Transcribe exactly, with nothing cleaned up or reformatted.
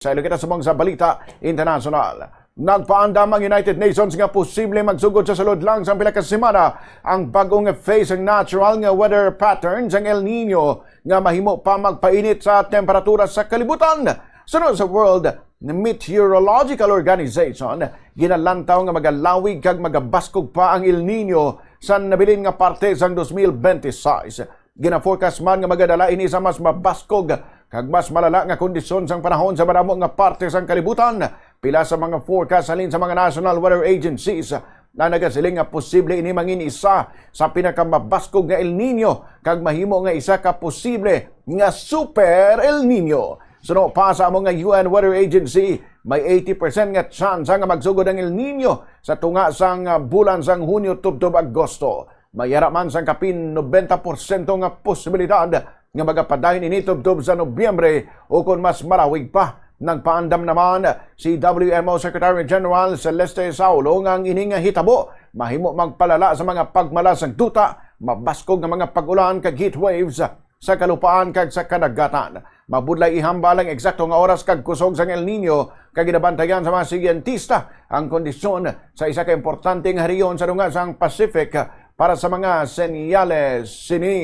Sa ilo kita subong sa balita internasyonal. Nagpaandam ang United Nations nga posible magsugod sa sulod lang sang pila ka semana ang bag-ong phase sang natural nga weather pattern sang El Nino nga mahimo pa magpainit sa temperatura sa kalibutan. Suno sa World Meteorological Organization, ginalantaw nga magalawig kag magabaskog pa ang El Nino sa nabilin nga parte sang dos mil bente sais. Gina-forecast man nga magadala ini sa mas mabaskog kag mas malala nga kondisyon sang panahon sa madamo nga parte sang kalibutan. Pila sa mga forecast halin sa mga national weather agencies na nagasiling nga posible ini mangin isa sa pinakamabaskog nga El Nino kag mahimo nga isa ka posible nga super El Nino. Suno pa sa amo nga U N Weather Agency, may eighty percent nga tsansa nga magsugod ang El Nino sa tunga sang, ah, bulan sang Hunyo tubtob Agosto. May ara man sang kapin nobenta porsyento nga posibilidad nga magapadayon ini tubtob sa Nobyembre ukon mas malawig pa. Nagpaandam naman si W M O Secretary General Celeste Saulo nga ang ini nga hitabo mahimo magpalala sa mga pagmalas sang duta, mabaskog nga mga pag-ulan kag heat waves sa kalupaan kag sa kadagatan. Mabudlay ihambal ang eksakto nga oras kag kusog sang El Nino, kag ginabantayan sa mga siyentista ang kondisyon sa isa ka importante nga rehiyon sa dunga sang Pacific para sa mga senyales sini.